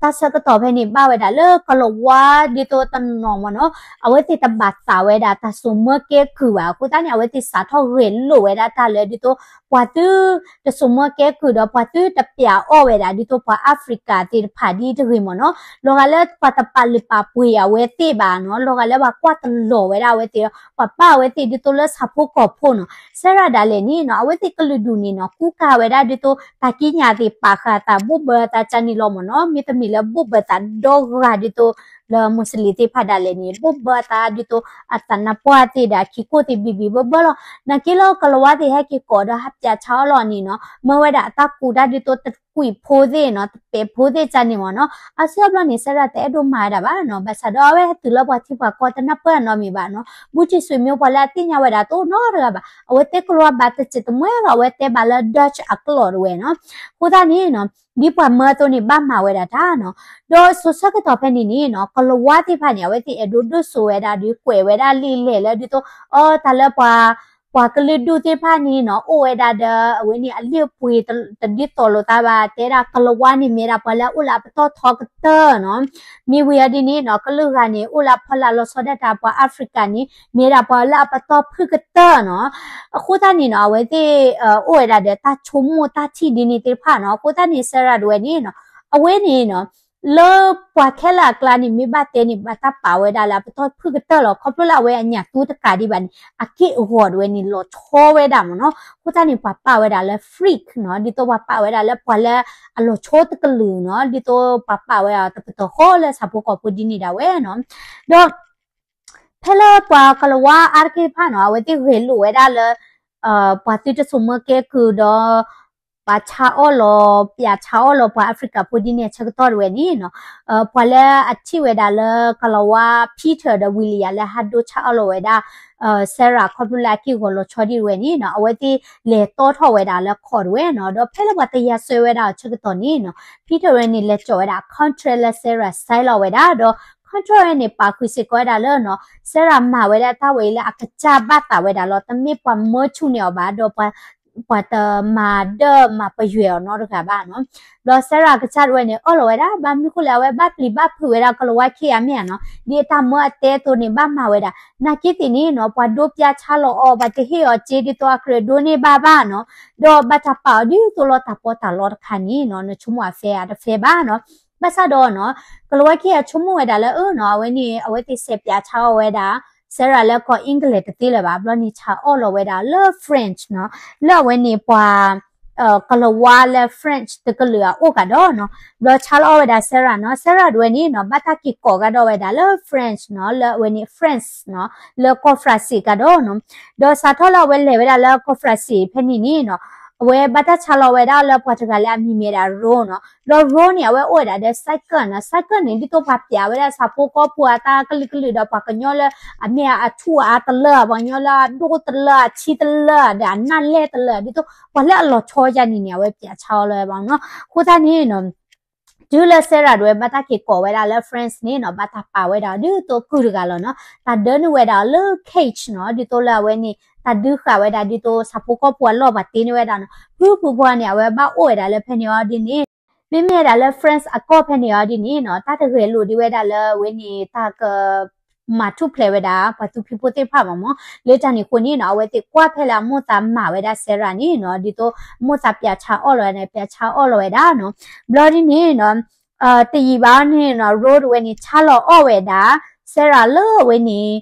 တၢ်ဆၢကတီၢ်ဖဲန့ၣ် ဘၣ်ဝဲဒၣ်လၢကလၤဝါဒ်သိးတနီၤမ့ၢ်နီၤ, အဝဲသ့ၣ်တဘၣ်သးဝဲဒၣ်တၢ်စိာ်မၢကဲကုၢ်ဘၣ်, အဃိသတးန့ၣ် အဝဲသ့ၣ်စးထီၣ်ဂဲၤလိာ်ဝဲဒၣ်တၢ်လၢဒ်သိး ပှၤသုတစိာ်မၢကဲကုၢ်ဒီး ပှၤသုတပျၢ်အီၣ်ဝဲဒၣ် ဒ်သိးပှၤ Africa သ့ၣ်တဖၣ်ဒ်တဂ့ၤမ့ၢ်နီၤ, လီၤဂာ်လၢပှၤတပာ်လုၢ်ပာ်ပှ့ၤအဝဲသ့ၣ်ဘၣ်နီၤ, လီၤဂာ်လၢပှၤကွၢ်တလီၤဝဲဒၣ်အဝဲသ့ၣ်ဒီး ပှၤပာ်အဝဲသ့ၣ်ဒ်သိးလၢဆၣ်ဖိကီၢ်ဖိနီၤ, Sarah ဒၣ်လဲာ်န့ၣ်နီၤ, အဝဲသ့ၣ်ကလုာ်ဒူၣ်န့ၣ်နီၤ ကူကၤဝဲဒၣ်ဒ်သိး တၢ်ကံးညာ်သ့ၣ်ပာ်ဃာ်အသး ဘိၣ်ဘၢအသးကန့ၣ်လီၤမ့ၢ်နီၤ, မ့တမ့ၢ်လၢဘိၣ်ဘၢသးဒီဂၤဒ်သိး လၢ Muslim သ့ၣ်တဖၣ်ဒၣ်လဲာ်န့ၣ် ဘိၣ်ဘၢအသးဒ်သိး အသးနါပှၢ်သ့ၣ်ဒီးအခံကိၣ်သ့ၣ်ဘံၣ်ဘံၣ်ဘၢဘၢလီၤ, နာ်က့လၢကလၤဝါသ့ၣ်ဟဲက့ၤကိးဒီးဟးပျၢ်ဆါအီၣ်လီၤန့ၣ်နီၤ, မၢဝဲဒၣ်အတၢ်ကူးတၢ်ဒ်သိးတကွံာ်ဖိသ့ၣ်နီၤ, တပဲာ်ဖိသ့ၣ်ကန့ၣ်မ့ၢ်နီၤ, အဆၢဘျီန့ၣ် Sarah တအဲၣ်ဒိးမၤဝဲဒၣ်ဘၣ်နီၤ, ဘၣ်ဆၣ်ဒီးအဝဲဟဲတုၤလၢပှၤထံပှၤကီၢ်တနၢ်ပၢၢ်နီတမံၤဘၣ်နီၤ, ဘူးကံၣ်ဆွေမျိုး ပှၤလၢအသ့ၣ်ညါဝဲဒၣ်တအိၣ်နီတဂၤဘၣ်, အဝဲတဲကလၤဝါဘၣ်တစဲးတမှဲလီၤ, အဝဲတဲဘၣ်လၢ Dutch အကျိာ်ဒၣ်ဝဲနီၤ, အဃိသတးန့ၣ်နီၤ ဒ်ပှၤမၢအသိးန့ၣ် ဘၣ်မၤဝဲဒၣ်တၢ်နီၤ, ဒီးစိၤဆၢကတီၢ်ဖဲန့ၣ်န့ၣ်နီၤ ကလၤဝါသ့ၣ်တဖၣ်န့ၣ် အဝဲသ့ၣ်အဲၣ်ဒိးဒိၣ်စိဝဲဒၣ်ဒီး ကွဲးဝဲဒၣ်လံာ်လဲၢ်လၢဒ်သိး အတၢ်လၢပှၤ ပှၤကလုာ်ဒူၣ်သ့ၣ်တဖၣ်န့ၣ်နီၤ အိၣ်ဝဲဒၣ်ဒီး အဝဲန့ၣ်အလုၢ်အပှ့ၤတဒ်သိးလိာ်သးဘၣ်, တဲဒၣ်ကလၤဝါန့ၣ် မ့ၢ်ဒၣ်ပှၤလၢအအိၣ်လၢအပတီၢ်ထီကတၢၢ်နီၤ, မ့ၢ်ဝံၤအီၤဒ်န့ၣ်နီၤ ကလုာ်ဂၤန့ၣ် အိၣ်လၢအဖီလာ်လီၤဆီဒၣ်တၢ် ပှၤ Africa န့ၣ် မ့ၢ်ဒၣ်ပှၤလၢအပတီၢ်ဖုၣ်ကတၢၢ်နီၤ, အဃိသတးန့ၣ်နီၤ အဝဲသ့ၣ် အိၣ်ဝဲဒၣ်ဒီးတၢ်ဆိကမိၣ်တၢ်ထံၣ်ဒ်န့ၣ်သ့ၣ်တဖၣ်နီၤ, အဃိသတးန့ၣ် Sarah ဒၣ်ဝဲန့ၣ်နီၤ အဝဲန့ၣ်နီၤ လၢပှၤခဲလၢာ်အကျါန့ၣ် မ့ၢ်ဘၣ်တဲန့ၣ် ဘၣ်တၢ်ပာ်ဝဲဒၣ်လၢအပတီၢ်ဖုၣ်ကတၢၢ်လီၤ, ခီဖျိလၢအဝဲအညၣ်သူတကးဒံးဘၣ်န့ၣ် အက့ၢ်အဂီၤဒၣ်ဝဲန့ၣ် လီၤဆီဝဲဒၣ်မ့ၢ်နီၤ, အဃိသတးန့ၣ် ပှၤပာ်ဝဲဒၣ်လၢ freak နီၤ, ဒ်သိးပှၤပာ်ဝဲဒၣ်လၢပှၤလၢအလီၤဆီတကလုာ်နီၤ, ဒ်သိးပှၤပာ်ဝဲဒၣ်တပတီၢ်ဃီလၢဆၣ်ဖိကီၢ်ဖိဒ်န့ၣ်ဒၣ်ဝဲနီၤ, ဒီး ဖဲလၢပှၤကလၤဝါအါတက့ၢ်တဖၣ်နီၤ အဝဲသ့ၣ်ဂဲၤလိာ်ဝဲဒၣ်လၢ ပှၤသုတစိာ်မၢကဲကုၢ်ဒီး ပှၤဆါအီၣ်လီၤ ပျၢ်ဆါအီၣ်လီၤပှၤ Africa ဖိဒ်န့ၣ်အဆၢကတီၢ်ဒၣ်ဝဲန့ၣ်နီၤ, ပှၤလၢအထံၣ်ဝဲဒၣ်လၢကလၤဝါ Peter ဒီး William လၢဟးဒိဆါအီၣ်လီၤဝဲဒၣ် Sarah ခီဖျိလၢအက့ၢ်အဂီၤလီၤဆီဒၣ်ဝဲန့ၣ်နီၤ, အဝဲသ့ၣ်လဲၤတီထီၣ်ဝဲဒၣ်လၢ court ဒၣ်ဝဲနီၤ, ဒီးဖဲလၢပှၤတယၤစၢၤဝဲဒၣ်အဆၢကတီၢ်န့ၣ်နီၤ Peter ဝဲန့ၣ် လဲၤစိာ်ဝဲဒၣ် contract လၢ Sarah sign လီၤဝဲဒၣ်ဒီး contract ဝဲန့ၣ် ပာ်ဃုာ်စ့ၢ်ကီးဝဲဒၣ်လၢနီၤ Sarah မၤဝဲဒၣ်တၢ်ဝဲအံၤလၢအကစၢ်ဘၣ်သးဝဲဒၣ်လီၤ, တမ့ၢ်ပှၤမၢဆူၣ်န့ၢ်အီၤဘၣ်, ဒီးပှၤ ပှၤတမၤဒၢၣ်မၤပယွဲအီၤနီတဂၤဘၣ်နီၤ. ဒီး Sarah ကစၢ်ဒၣ်ဝဲန့ၣ် အၢၣ်လီၤဝဲဒၣ် ဘၣ်မနုၤဃိလဲၣ် အဝဲဘၣ်ပျံၤဘၣ်ဖုးဝဲဒၣ်ကလၤဝါခံဂၤမ့ၢ်ဧါနီၤ, ဒ်အတၢ်မၢအတဲအသိးန့ၣ် ဘၣ်မၤဝဲဒၣ် နာ်က့သ့ၣ်န့ၣ်နီၤ ပှၤဒိပျၢ်ဆါလီၤအီၤ ပှၤတဟ့ၣ်အီၤစ့ဒ်သိးအကြၢးဒိးန့ၢ်ဘၣ်ဘၣ်နီၤ, ဒီးဘၣ်တၢ်ပာ်အီၤဒ်သိးလီၤတၢ်ပီးတၢ်လီတခါန့ၣ်နီၤ နဆိကမိၣ်အ fair အတ fair ဘၣ်နီၤ. ဘၣ်ဆၣ်ဒီးနီၤ ကလၤဝါခံဂၤဆိကမိၣ်ဝဲဒၣ်လၢ အၢနီၤ အဝဲန့ၣ် အဝဲသ့ၣ်စဲးပျးဆါအီၣ်ဝဲဒၣ် Sarah လၢကီၢ် England တသ့လၢၤဘၣ်, ဘျီန့ၣ်ဆါအီၣ်လီၤဝဲဒၣ်လၢ French နီၤ, လၢအဝဲန့ၣ်ပှၤ ကလၤဝါလၢ French တကလုာ်အအိၣ်ကဒီးနီၤ. ဘျီဆါလီၤအီၣ်ဝဲဒၣ် Sarah နီၤ, Sarah ဒၣ်ဝဲန့ၣ်နီၤ ဘၣ်တၢ်က့ၤကိးကဒီးဝဲဒၣ်လၢ French နီၤ, လၢအဝဲန့ၣ် France နီၤ, လၢကီၢ် France ကဒီးနီၤ. ဒီးစးထီၣ်လၢအဝဲလဲၤဝဲဒၣ်လၢကီၢ် France ဖဲန့ၣ်န့ၣ်နီၤ အဝဲဘၣ်တၢ်ဆါလီၤဝဲဒၣ်လၢပှၤတဂၤလၢအမံၤမ့ၢ်ဒၣ် Ro နီၤ. ဒီး Ro န့ၣ် အဝဲအိၣ်ဝဲဒၣ်ဒီး cycle နီၤ, cycle န့ၣ် ဒ်သိးပှၤပျးဝဲဒၣ်ဆၣ်ဖိကီၢ်ဖိအတၢ်ကလုာ်ကလုာ်ဒီး ပှၤကညီလၢအမ့ၢ်အထူၣ်အါတလၢ, ပှၤကညီလၢအဒိၣ်တလၢ, အဆံတလၢ, ဒီးအနၢ်လဲၢ်တလၢ, ဒ်သိးပှၤလၢအလီၤဆီယါန့ၣ်န့ၣ် အဝဲပျးဆါအီၤလီၤဝဲဘၣ်နီၤ. အဃိသတးန့ၣ်နီၤ တုၤလၢ Sarah ဒၣ်ဝဲဘၣ်တၢ်က့ၤကိးဝဲဒၣ်လၢ France န့ၣ်နီၤ ဘၣ်တၢ်ပာ်ဝဲဒၣ်ဒ်သိးကုၢ်တဂၤလီၤနီၤ. တၢ်ဒၢနုာ်ဝဲဒၣ်လၢ cage နီၤ, ဒ်သိးလၢအဝဲန့ၣ် တၢ်ဒုးဃာ်ဝဲဒၣ်ဒ်သိးဆၣ်ဖိကီၢ်ဖိအလီၢ်ပှၤတ့န့ၢ်ဝဲဒၣ်နီၤ. ဖုဖုဖုန့ၣ် အဝဲဘၣ်အိၣ်ဝဲဒၣ်လၢဖဲန့ၣ်အီၤဒ်န့ၣ် မ့မ့ၢ်ဝဲဒၣ်လၢ France အကီၢ်ဖဲန့ၣ်အီၤဒ်န့ၣ်နီၤ တၢ်တဂဲၤလိာ်ဒံးဝဲဒၣ်လၢအဝဲန့ၣ် တၢ်က မၤထူၣ်ဖျဲးဝဲဒၣ် ပှၤသူဖံဖိသ့ၣ်တဖၣ်မ့ၢ်မ့ၢ် လၢတၢ်န့ၣ်အဃိန့ၣ်နီၤ အဝဲသ့ၣ်ကွၢ်ဖဲလၢအမိၢ်သးမၤဝဲဒၣ် Sarah န့ၣ်နီၤ ဒ်သိးမိၢ်သးပၠးဆါအီၣ်လီၤဝဲန့ၣ် ပၠးဆါအီၣ်လီၤဝဲဒၣ်နီၤ. ဘျီဒ်န့ၣ်နီၤ တယံာ်ဘၣ်န့ၣ်နီၤ Rose တဝဲန့ၣ် ဆါလီၤအီၣ်ဝဲဒၣ် Sarah လၢအဝဲန့ၣ်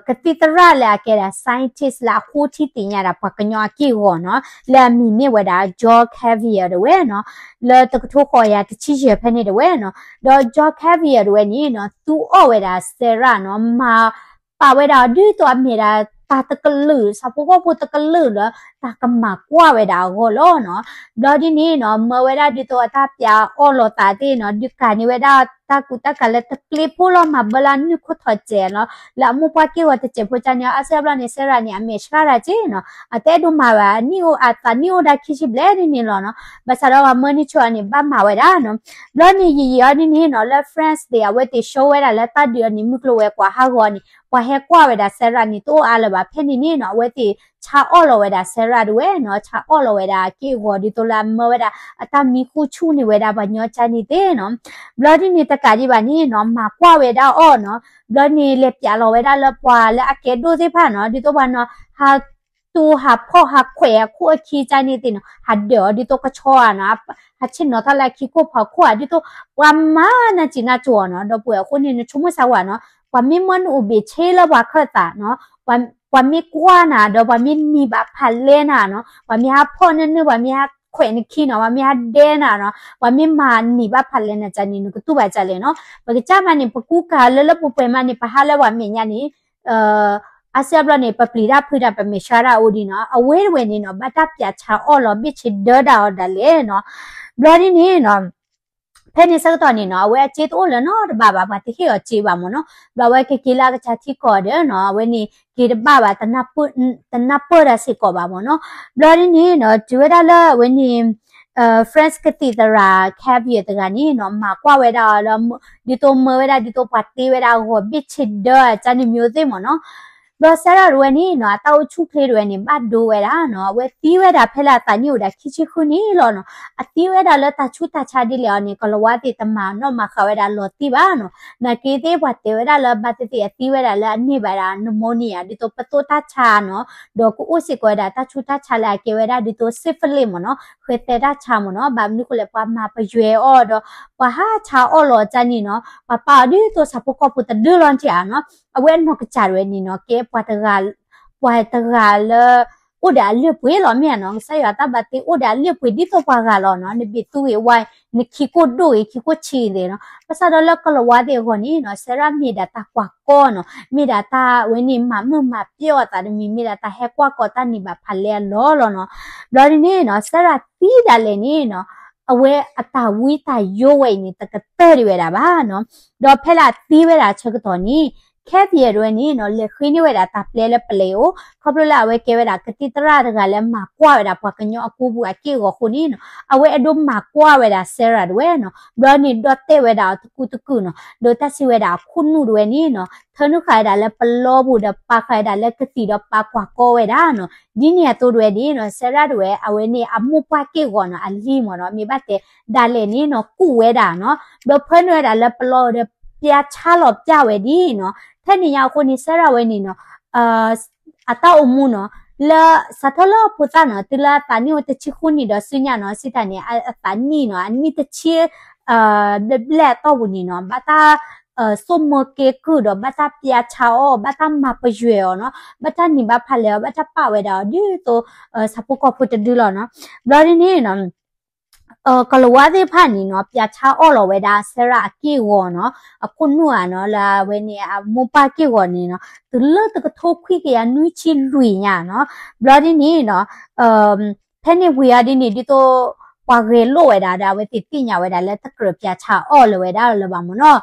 ကသံၣ်သရၣ်လၢအကဲဒၣ် scientist လၢအဃိထံသ့ၣ်ညါဒၣ်ပှၤကညီအက့ၢ်အဂီၤနီၤ လၢအမံၤမ့ၢ်ဝဲဒၣ် John Cavill တဝဲနီၤ လၢတကထိဃိးကယၤတဆံယဲၢ်ဖဲန့ၣ်တဝဲနီၤ ဒီး John Cavill တဝဲန့ၣ်နီၤ သူအီၣ်ဝဲဒၣ် Sarah နီၤ မၤပာ်ဝဲဒၣ်ဒ်သိးအမ့ၢ်ဒၣ်တၢ်တကလုာ် ဆၣ်ဖိကီၢ်ဖိတကလုာ်လၢ တၢ်ကမၤကွၢ်ဝဲဒၣ်အဂီၢ်လီၤနီၤ. ဘျီဒ်န့ၣ်နီၤ မၢဝဲဒၣ်ဒ်သိးအတၢ်ပၠးအီၣ်လီၤသးသ့ၣ်နီၤ ဒုးကးန့ၢ်ဝဲဒၣ်တၢ်ကူတၢ်ကၤလၢတပျ့ၤဖိလီၤ မၤဘၢလၢအနုာ်ခိၣ်ထီၣ်စဲးလီၤ လၢအမိၢ်ပှၢ်က့ၢ်ဂီၤတစဲးဖိကန့ၣ် အါစုအါဘျီန့ၣ် Sarah န့ၣ် အမဲာ်ဆှးတၢ်က့နီၤ အတအဲၣ်ဒိးမၤဘၣ် အနံၣ်အိၣ်အသးနံၣ်အိၣ်ဒၣ်ခံဆံဘျဲၣ်ဒ်န့ၣ်လီၤနီၤ. ဘၣ်ဆၣ်ဒီးပှၤမၢန့ၢ်ဆိအီၤန့ၣ် ဘၣ်မၤဝဲဒၣ်နီၤ. ဘျီန့ၣ်ယံာ်ယံာ်အီၤဒ်န့ၣ်နီၤ လၢ France သ့ၣ် အဝဲသ့ၣ် show ဝဲဒၣ်လၢတၢ်ဒုးအီၤန့ၣ် မုၢ်ကျိၤဝဲၤကွာ်ဟးဂီၤန့ၣ် ပှၤဟဲကွၢ်ဝဲဒၣ် Sarah န့ၣ် တအိၣ်အါလၢၤဘၣ် ဖဲန့ၣ်န့ၣ်နီၤ အဝဲသ့ၣ်ဆါအီၣ်လီၤဝဲဒၣ် Sarah တဝဲနီၤ ဆါအီၣ်လီၤဝဲဒၣ်အက့ၢ်အဂီၤဒ်သိးလၢအမၢဝဲဒၣ် အတၢ်မံဃူဆူၣ်န့ၢ်ဝဲဒၣ်ပှၤကညီကန့ၣ်သ့ၣ်နီၤ. ဘျီဒ်န့ၣ်တကးဒံးဘၣ်န့ၣ်နီၤ မၤကွၢ်ဝဲဒၣ်အီၤနီၤ ဘျီန့ၣ်လဲၤပၠးလီၤဝဲဒၣ်လၢပှၤလၢအကဲဒိၣ်သ့ၣ်တဖၣ်နီၤ ဒ်သိးပှၤနီၤ ဟးတူၢ်ဟးဖီၣ်ဟးခွဲးအခိၣ်အခံကန့ၣ်သ့ၣ်နီၤ ဟးဒၢးအီၤဒ်သိးကဆီဧါနီၤ ဟးဆ့ၣ်နီၤထီၣ်လၢအခံခိၣ်ဖီခိၣ်ဧါ ဒ်သိးပှၤမၤနၤစံးနၤစိၤအီၤနီၤ ဒီပုၢ်ဝဲၢ်အဃိန့ၣ် နဆိကမိၣ်စၢ်ဝဲနီၤ ပှၤမ့ၢ်မၢနအိၣ်ဘ့ၣ်ဆ့လၢပှၤခၢၣ်သးနီၤ ပှၤမ့ၢ်ကွၢ်နၤဒီး ပှၤမ့ၢ်နံၤဘၣ်ဖးလဲနၤနီၤ ပှၤမ့ၢ်ဟးဖီၣ်နနၢၢ် ပှၤမ့ၢ်ဟးခွဲးနခံနီၤ ပှၤမ့ၢ်ဟးဒဲနၤနီၤ ပှၤမ့ၢ်မၤနံၤဘၣ်ဖးလဲနၤကန့ၣ် နကတူၢ်ဘၣ်ဒ်လဲၣ်နီၤ. ပကစၢ်မးန့ၣ် ပကူကၤလၢလၢပှဲၤပှဲၤမးန့ၣ် ပဟးလၢပှၤမဲာ်ညါန့ၣ် အါစုအါဘျီန့ၣ် ပပျံၤတၢ်ဖုးတၢ် ပမဲာ်ဆှးတၢ်အိၣ်ဒံးနီၤ အဝဲတဝဲန့ၣ်နီၤ ဘၣ်တၢ်ပၠးဆါအီၣ်လီၤဘ့ၣ်ဆ့ဒၢဒၣ်အီၤဒၣ်လဲာ်နီၤ. ဘျီဒ်န့ၣ်နီၤ ဖဲန့ၣ်ဆၢကတီၢ်န့ၣ်နီၤ အဝဲအစ့တအိၣ်လၢၤနီတဘ့ၣ်ဘၣ် ပှၤတဟ့ၣ်အီၤစ့ဘၣ်မ့ၢ်နီၤ ဘျီအဝဲကက့ၤလၢအကစၢ်ထံကီၢ်ဒီးနီၤ အဝဲန့ၣ်က့ၤတဘၣ်ဘၣ် တနၢ်ပၢၢ်တၢ်စ့ၢ်ကီးဘၣ်မ့ၢ်နီၤ. ဘျီဒ်န့ၣ်နီၤ တုၤဝဲဒၣ်လၢအဝဲန့ၣ် France ကသံၣ်သရၣ် Cavill တဂၤန့ၣ်နီၤ မၤကွၢ်ဝဲဒၣ်အီၤလၢ ဒ်သိးမၢဝဲဒၣ်ဒ်သိးပှၤတ့ဝဲဒၣ်အဂီၤဘ့ၣ်ဆ့ဒၢအကန့ၣ်မ့ၢ်သ့ၣ်မ့ၢ်နီၤ. ဘျီ Sarah တဝဲန့ၣ်နီၤ အတၢ်အိၣ်ဆူၣ်ချ့တဝဲန့ၣ် ဘၣ်ဒိဝဲဒၣ်နီၤ အဝဲသံဝဲဒၣ်ဖဲလၢအသးနံၣ်အိၣ်ဒၣ်ခံဆံဃုနံၣ်လီၤနီၤ အသံဝဲဒၣ်လၢတၢ်ဆူးတၢ်ဆါဒ်လဲၣ်အီၤန့ၣ် ကီၤလၤဝါသ့ၣ်တမၤနီၣ်မၤဃါဝဲဒၣ်လီၤတံၢ်ဘၣ်နီၤ နာ်က့သ့ၣ်ပှၤတဲဝဲဒၣ်လၢဘၣ်သ့ၣ်သ့ၣ်အသံဝဲဒၣ်လၢအန့ၢ်ဘၣ်ဒၣ် pneumonia ဒ်သိးပသိၣ်တၢ်ဆါနီၤ ဒီးကအိၣ်စ့ၢ်ကီးဝဲဒၣ်တၢ်ဆူးတၢ်ဆါလၢအကဲဝဲဒၣ်ဒ်သိး syphilis မ့ၢ်နီၤ ဃဲသဲတၢ်ဆါမ့ၢ်နီၤ ဘၣ်မနုၤဃိလဲၣ် ပှၤမၤပယွဲအီၤဒီး ပှၤဟးဆါအီၣ်လီၤအီၤန့ၣ်နီၤ ပှၤပာ်အီၤဒ်သိးဆၣ်ဖိကီၢ်ဖိတဒၢလီၤတံၢ်ဧါနီၤ အဝဲအနီၢ်ကစၢ်တဝဲန့ၣ်နီၤ ကဲပှၤတဂၤ ပှၤတဂၤလၢ အိၣ်ဒီးအလုၢ်အပှ့ၤလီၤမ့ၢ်ဧါနီၤ ကစၢ်ယွၤတၢ်ဘၣ်တ့အိၣ်ဒီးအလုၢ်အပှ့ၤဒ်သိးပှၤဂၤလီၤနီၤ နဘ့ၣ်သူဂ့ၤဝါ နခံကိၣ်ဒိၣ်ဂ့ၤ ခံကိၣ်ဆံးဂ့ၤနီၤ ဘၣ်ဆၣ်ဒီးလၢကီၤလၤဝါသ့ၣ်အဂီၢ်န့ၣ်နီၤ Sarah မ့ၢ်ဒၣ်တၢ်ကွၢ်ကီနီၤ မ့ၢ်ဒၣ်တၢ်ဝဲန့ၣ်မၤမုာ်မၤပျီၢ်အသးတမံၤ မ့ၢ်ဒၣ်တၢ်ဟဲကွၢ်ကီတၢ်နံၤဘၣ်ဖးလဲအလီၢ်လီၤနီၤ ဘျီဒ်န့ၣ်နီၤ Sarah သံဒၣ်လဲာ်န့ၣ်နီၤ အဝဲအတၢ်ဝံတၢ်ယိးဝဲအံၤန့ၣ် တကတၢၢ်ဒံးဝဲဒၣ်ဘၣ်နီၤ ဒီးဖဲလၢအသံဝဲဒၣ်ဆၢကတီၢ်န့ၣ် Cavill တဝဲန့ၣ်နီၤ လဲၤဃ့န့ၢ်ဝဲဒၣ်တၢ်ပျဲလၢပလဲၤအိၣ် ခီဖျိလၢအဝဲကဲဝဲဒၣ်ကသံၣ်သရၣ်တဂၤလၢမၤကွၢ်ဝဲဒၣ်ပှၤကညီအကူပူၤအက့ၢ်အဂီၤအဃိန့ၣ်နီၤ အဝဲအဲၣ်ဒိးမၤကွၢ်ဝဲဒၣ် Sarah တဝဲနီၤ ဘျီန့ၣ်ဒီၣ်တဲာ်ဝဲဒၣ်အီၤတကူတကုာ်နီၤ ဒီးတၢ်စံးဝဲဒၣ်အခိၣ်နူာ်တဝဲန့ၣ်နီၤ ထၢနုာ်ဃာ်ဝဲဒၣ်လၢပလီပူၤဒီးပာ်ဃာ်ဝဲဒၣ်လၢကသံၣ်ဒီးပာ်ကွၢ်ကီဝဲဒၣ်နီၤ ဒ်န့ၣ်အသိးတဝဲန့ၣ်နီၤ Sarah တဝဲ အဝဲန့ၣ်အမိၢ်ပှၢ်က့ၢ်ဂီၤနီၤ အလံၤမ့ၢ်နီၤ မ့ၢ်ဘၣ်တဲဒၣ်လဲာ်န့ၣ်နီၤ ကူၣ်ဝဲဒၣ်နီၤ ဒီးဖၢနုာ်ဝဲဒၣ်လၢပလီဒီး ပျးဆါလီၤပျၢ်ဝဲဒ်နီၤ ထဲန့ၣ်ညါအဃိန့ၣ် Sarah ဝဲန့ၣ်နီၤ အတၢ်အိၣ်မူနီၤ လၢစးထီၣ်လၢဖိသၣ်နီၤ တုၤလၢအသးနံၣ်အိၣ်တဆံဃုနံၣ်ဒီးဆူညါနီၤ စံးတၢ်န့ၣ် အသးနံၣ်နီၤ အနံၣ်တဆံ ဘျဲၣ်ဘျဲၣ်အတီၢ်ပူၤန့ၣ်နီၤ ဘၣ်တၢ် စိာ်မၢကဲကုၢ်ဒီး ဘၣ်တၢ်ပျးဆါအီၤ ဘၣ်တၢ်မၤပယွဲအီၤနီၤ ဘၣ်တၢ်နံၤဘၣ်ဖးလဲအီၤ ဘၣ်တၢ်ပာ်ဝဲဒၣ်အီၤဒ်သိး ဆၣ်ဖိကီၢ်ဖိတဒုလီၤနီၤ ဘျီဒ်န့ၣ်နီၤ ကီၤလၤဝါသ့ၣ်တဖၣ်န့ၣ်နီၤ ပျးဆါအီၣ်လီၤဝဲဒၣ် Sarah အက့ၢ်အဂီၤနီၤ အခိၣ်နူာ်ဧါနီၤ လၢအဝဲန့ၣ် အမိၢ်ပၢ်က့ၢ်အဂီၤန့ၣ်နီၤ တုၤလၢတကထိခွံကယၤနွံဆံလွံၢ်ညါနီၤ ဘျီဒ်န့ၣ်နီၤ ဖဲန့ၣ်ဝံၤအီၤဒ်န့ၣ် ဒ်သိး ပှၤဂဲၤလိာ်ဝဲဒၣ်ဒီး အဝဲသ့ၣ်သ့ၣ်ညါဝဲဒၣ်လၢတကြၢးပျးဆါအီၣ်လၢၤဝဲဒၣ်လၢၤဘၣ်မ့ၢ်နီၤ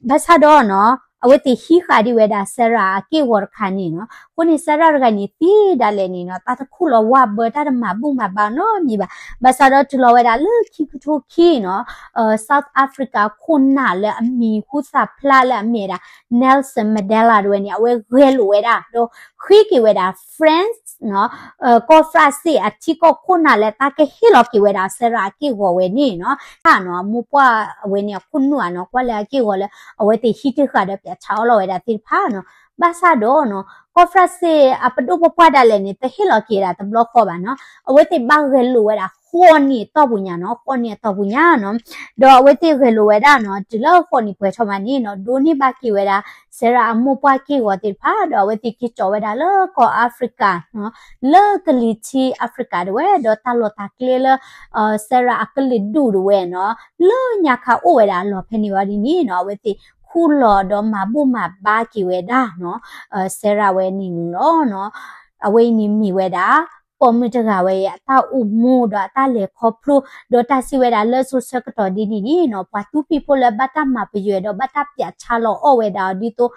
ဘၣ်ဆၣ်ဒီးနီၤ အဝဲသ့ၣ်ဟံးဃာ်ဒံးဝဲဒၣ် Sarah အက့ၢ်အဂီၤတခါန့ၣ်နီၤ. အဃိန့ၣ် Sarah တဂၤန့ၣ် သံဒၣ်လဲာ်န့ၣ်နီၤ တၢ်တခူၣ်လီၤဝးဘၢ တၢ်တမၤဘူၣ်မၤဘါနီတမံၤဘၣ်. ဘၣ်ဆၣ်ဒီးတုၤလီၤဝဲဒၣ်လၢခံကထိခံနီၤ South Africa ခိၣ်နၢ်လၢအမံၤဟူသၣ်ဖျါလၢအမ့ၢ်ဝဲဒၣ် Nelson Mandela တဝဲန့ၣ် အဝဲဂဲၤလိာ်ဝဲဒၣ် ဒီးဃ့က့ၤဝဲဒၣ် France နီၤ ကီၢ် France အထံကီၢ်ခိၣ်နၢ်လၢတၢ်ကဟ့ၣ်လီၤက့ၤဝဲဒၣ် Sarah အက့ၢ်အဂီၤဝဲန့ၣ်နီၤ. တၢ်နီၤ အမိၢ်ပှၢ်ဝဲန့ၣ် အခိၣ်နူာ်ဧါနီၤ ကွၢ်လၢအက့ၢ်အဂီၤလၢ အဝဲသ့ၣ်ဟံးတ့ၢ်ဃာ်ဒီးပၠးဆါအီၣ်လီၤဝဲဒၣ်သ့ၣ်တဖၣ်နီၤ. ဘၣ်ဆၣ်ဒီးနီၤ ကီၢ် France အပဒိၣ်ပပှၢ်ဒၣ်လဲာ်န့ၣ် တဟ့ၣ်လီၤက့ၤဒၣ်တဘျီဃီဘၣ်နီၤ. အဝဲသ့ၣ်ဘၣ်ဂဲၤလိာ်ဝဲဒၣ်ဃိးနံၣ်အတီၢ်ပူၤညါနီၤ ဃိးနံၣ်အတီၢ်ပူၤညါနီၤ. ဒီးအဝဲသ့ၣ်ဂဲၤလိာ်ဝဲဒၣ်နီၤ တုၤလၢဃိးနံၣ်ပှဲၤထီၣ်မးန့ၣ်နီၤ ဒိးန့ၢ်ဘၣ်က့ၤဝဲဒၣ် Sarah အမိၢ်ပှၢ်က့ၢ်ဂီၤသ့ၣ်တဖၣ် ဒီးအဝဲသ့ၣ်က့ၤကၠီၤဝဲဒၣ်လၢကီၢ် Africa နီၤ လၢကလံၤထံး Africa တဝဲ ဒီးတၢ်လီၢ်တၢ်ကျဲလၢ Sarah အကလုာ်ဒူၣ်တဝဲနီၤ လၢညါခါအိၣ်ဝဲဒၣ်အလီၢ်ဖဲန့ၣ်ဝံၤဒ်န့ၣ်နီၤ အဝဲသ့ၣ်ခူၣ်လီၤဒီးမၤဘူၣ်မၤဘါက့ၤဝဲဒၣ်နီၤ Sarah ဝဲန့ၣ်လီၤနီၤ. အဝဲအံၤန့ၣ်မ့ၢ်ဝဲဒၣ် ပိာ်မုၣ်တဂၤဝဲအံၤ အတၢ်အိၣ်မူဒီးအတၢ်လဲၤခီဖျိ ဒီးတၢ်စံးဝဲဒၣ်လၢစိၤဆၢကတီၢ်ဒ်န့ၣ်န့ၣ်နီၤ ပှၤသူဖံးဖိလၢဘၣ်တၢ်မၤပယွဲဒီးဘၣ်တၢ်ပၠးဆါလီၤအီၣ်ဝဲဒၣ်အီၤဒ်သိး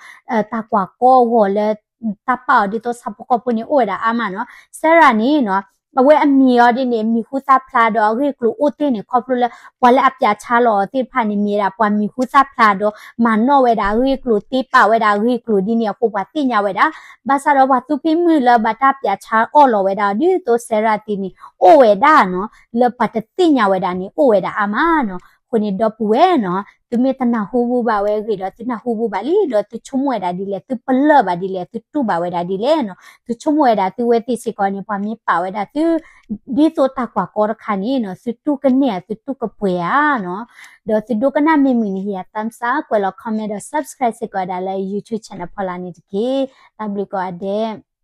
တၢ်ကွၢ်ကီအဂီၢ်လၢ တၢ်ပာ်အီၤဒ်သိးဆၣ်ဖိကီၢ်ဖိန့ၣ် အိၣ်ဝဲဒၣ်အါမးနီၤ. Sarah န့ၣ်နီၤ အဝဲအမံၤအီၤဒ်န့ၣ် မံၤဟူသၣ်ဖျါဒီးအဂ့ၢ်အကျိၤအိၣ်တ့ၢ်န့ၣ် ခီဖျိလၢ ပှၤလၢအပၠးဆါလီၤအီၤသ့ၣ်တဖၣ်န့ၣ် မ့ၢ်ဝဲဒၣ်ပှၤမံၤဟူသၣ်ဖျါဒီး မၤနီၣ်ဝဲဒၣ်အဂ့ၢ်အကျိၤ သ့ပာ်ဝဲဒၣ်အဂ့ၢ်အကျိၤဒ်န့ၣ်အဃိ ပှၤသ့ၣ်ညါဝဲဒၣ်. ဘၣ်ဆၣ်ဒီးပှၤသူဖံးမုၣ်လၢဘၣ်တၢ်ပၠးဆါအီၣ်လီၤဝဲဒၣ်အီၤဒ်သိး Sarah သ့ၣ်န့ၣ် အိၣ်ဝဲဒၣ်နီၤ လၢပှၤတသ့ၣ်ညါဝဲဒၣ်န့ၣ် အိၣ်ဝဲဒၣ်အါမးနီၤ. အဃိန့ၣ်ဒီပုၢ်ဝဲၢ်နီၤ သုမ့ၢ်တနၢ်ဟူဘူၣ်ဘၣ်ဝဲအဂ့ၢ်ဒီး သုနၢ်ဟူဘူၣ်ဘၣ်လံ ဒီးသုဆိကမိၣ်ဝဲဒၣ်ဒ်လဲၣ် သုပလၢၢ်ဘၣ်ဒ်လဲၣ် သုတူၢ်ဘၣ်ဝဲဒၣ်ဒ်လဲၣ်နီၤ သုဆိကမိၣ်ဝဲဒၣ်သုဝဲသ့ၣ်စ့ၢ်ကီးန့ၣ် ပှၤမ့ၢ်ပာ်ဝဲဒၣ်သု ဒ်သိးတၢ်ကွၢ်ကီတခါန့ၣ်နီၤ သုတူၢ်ကန့ၢ်ဧါ သုတူၢ်ကပှဲၤဧါနီၤ. ဒီးသုဒိကနၣ်မ့ၢ်မုာ်န့ၣ် ဟ့ၣ်ယၤ thumbs up ကွဲးလီၤ comment ဒီး subscribe စ့ၢ်ကီးဝဲဒၣ်လၢ YouTube channel ဖီလာ်န့ၣ်တက့ၢ်. တၢ်ဘျုးကိးဂၤဒဲး